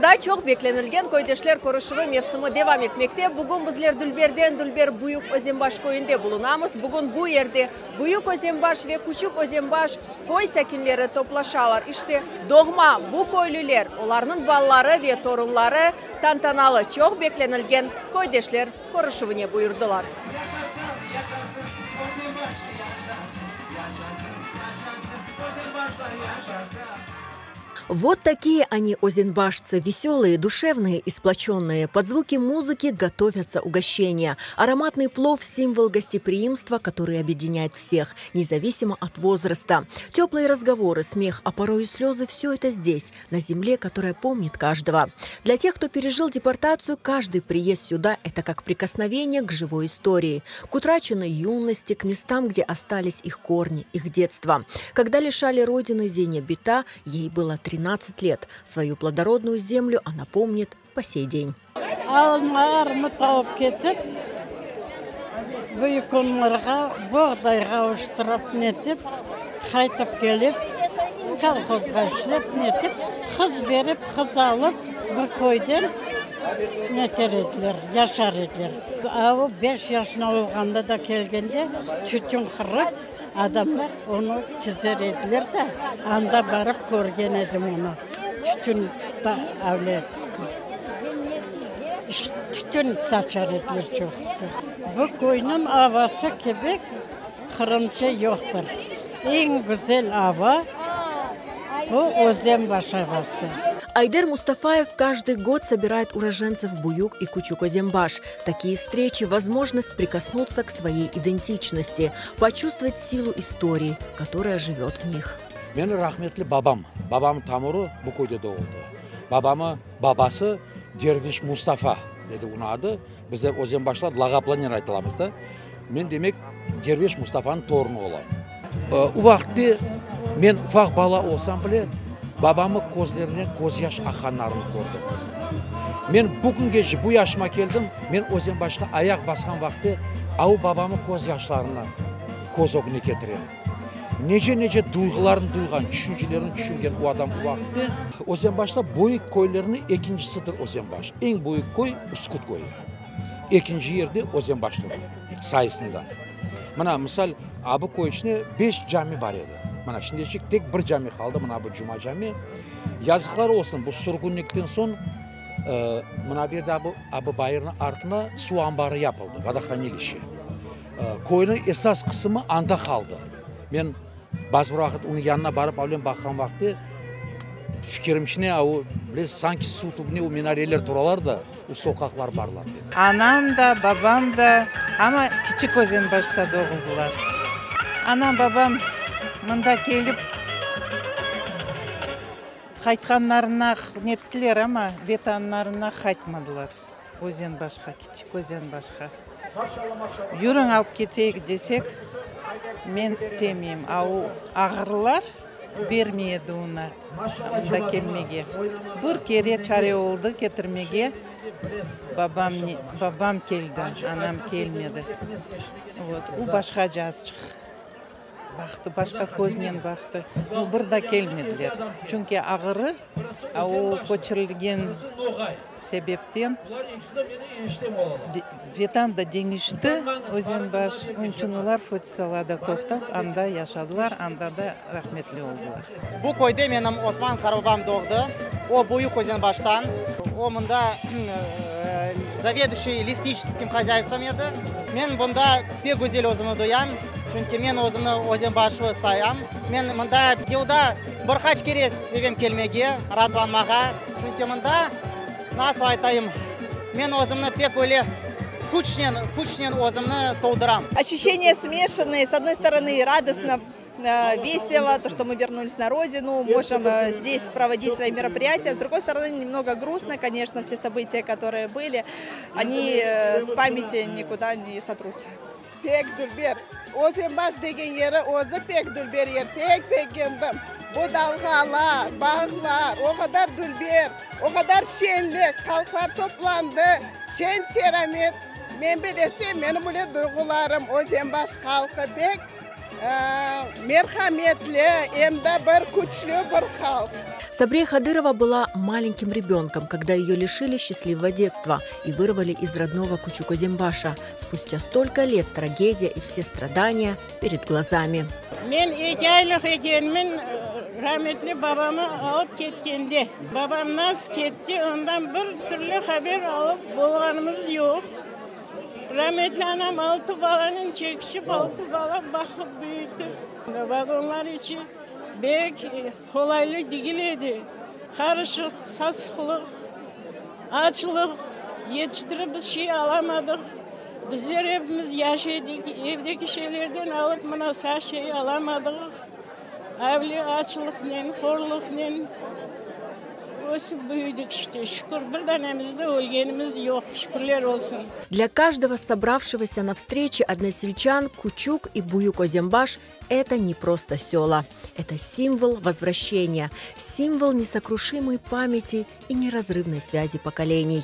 Qırımda çoq beklenilgen köydeşler körüşüvi mevsimi devam etmekte. Bugün bizler dülberden dülber Büyük Özenbaş köyünde bulunamız. Bugün bu yerde Büyük Özenbaş ve Küçük Özenbaş köy sakinleri toplaşalar. İşte, doğma bu köylüler, olarnıñ balaları ve torunları tantanalı çoq beklenilgen köydeşler körüşüvine buyurdılar. Вот такие они, озенбашцы, веселые, душевные и сплоченные. Под звуки музыки готовятся угощения. Ароматный плов – символ гостеприимства, который объединяет всех, независимо от возраста. Теплые разговоры, смех, а порой и слезы – все это здесь, на земле, которая помнит каждого. Для тех, кто пережил депортацию, каждый приезд сюда – это как прикосновение к живой истории, к утраченной юности, к местам, где остались их корни, их детство. Когда лишали родины Зеня Бита, ей было 13 лет. Свою плодородную землю она помнит по сей день. Alma armut alıp ketip, Büyük Onlarğa boğdayğa avuştırıp netip, qaytıp kelip, kolhozğa işlep netip, qız berip, qız alıp bir köyden neter ediler, yaşar ediler. A o beş yaşına olğanda da kelgende tütün qırıp, adamlar onı tizer ediler de, anda barıp körgen edim onı, tütün avlet. Tütün saçar ediler çoqusı. Bu köyniñ avası kibi Qırımca yoqtır. Eñ güzel ava bu Özenbaş avası. Айдер Мустафаев каждый год собирает уроженцев Буюк и Кучук-Озенбаш. Такие встречи – возможность прикоснуться к своей идентичности, почувствовать силу истории, которая живет в них. Meni rahmetli babam, babam tamırı bu köyde doğuldı. Babamı babası Derviş Mustafa edi onıñ adı. Bizler Özenbaşlar lağaplarnen aytılamız da. Men demek Derviş Mustafanıñ torunı olam. O vaqıtte men ufaq bala olsam bile, babamı közlerinden közyaş aqqanlarını kördim. Men bugüngece bu yaşıma keldim, men Özenbaşqa ayaq basqan vaqıtte au babamı közyaşlarını köz ögüne ketirem. Nece-nece duyğularnı duyğan, tüşüncelerini tüşüngen o adam o vaqıtte. Özenbaşta büyük köylerniñ ekincisidir Özenbaş. Eñ büyük köy Üsküt köyü. Ekinci yerde Özenbaş tura sayısından. Mına, misal, a bu köy içinde beş cami bar edi. Mına, şimdiçik tek bir cami qaldı, mına bu Cuma cami. Yazıqlar olsun, bu sürgünlikten soñ, mına bu yerde a bu, a bu bayırnıñ artına suv anbarı yapıldı, vodohranilişçe. Köyniñ esas qısımı anda qaldı. Men bazı bir vaqıt onıñ yanına barıp avlen baqqan vaqıtte, fikirimçine, a o, bilesiz, sanki suv tübüne o minareler turalar da, o soqaqlar barlar dep. Anam da, babam da, amma Kiçik Özenbaşta doğuldılar. Anam, babam mında kelip qaytqanlarına nettiler, amma vetanlarına qaytmadılar. Özenbaşqa, Kiçik Özenbaşqa. Yürüñ alıp keteyik desek, men istemeyim, a o ağırlar bermey edi onı mında kelmege. Bir kere çare oldı ketirmege, babam, babam keldi, anam kelmedi. Vot, o başqaca azçıq. Baqtı, başqa köznen baqtı. No, bir da kelmediler. Çünki ağırı, a o köçürilgen sebepten Vetan da deñişti, Özenbaş. Onıñ içün olar Fotisalada toqtap, anda yaşadılar, anda da rahmetli oldılar. Bu köyde menim Osman qartbabam doğdı. O, Büyük Özenbaştan. O, mında zaveduşiy lesniçeskim hozyaystvom edi. Men bunda pek güzel özümni duyam, çünki men özümni özenbaşlı sayam. Men mında yılda bir qaç kere sevem kelmege, raatlanmağa. Çünki mında, nasıl aytayım, men özümni pek öyle küçnen, küçnen özümni tolduram. Ощущения смешанные. С одной стороны, радостно, весело, то, что мы вернулись на родину, можем здесь проводить свои мероприятия. С другой стороны, немного грустно, конечно, все события, которые были, они с памяти никуда не сотрутся. Pek dülber. Özenbaş degen yeri özü pek dülber yer. Pek begendim. Bu dalğalar, bağlar, o qadar dülber, o qadar şenlik, halqlar toplandı. Şen-şeramet. Men bilesem, menim öyle duyğularım. Özenbaş halqı pek. Merhametli, em de bir küçlü bir halq. Сабрие Хадырова была маленьким ребенком, когда ее лишили счастливого детства и вырвали из родного Кучук-Озенбаша. Спустя столько лет трагедия и все страдания перед глазами. Men eki aylıq ekenmen rametli babamı alıp ketkende. Babam nasıl ketti, ondan bir türlü haber alıp bolğanımız yoq. Rametli anam altı balanıñ çekişip, altı bala baqıp büyütip. Vagonlar içi pek qolaylı degil edi. Qarışıq, sasıqlıq, açlıq yetiştirip biz şey alamadıq. Bizler epimiz yaş edik, evdeki şeylerden alıp mına sağ şey alamadıq. Avle açlıqnen, horluqnen ösip büyüdik işte. Şükür, bir danemiz de ölgenimiz yoq, şükürler olsun. Для каждого собравшегося на встрече односельчан Кучук и Буюк-Озенбаш – это не просто села. Это символ возвращения, символ несокрушимой памяти и неразрывной связи поколений.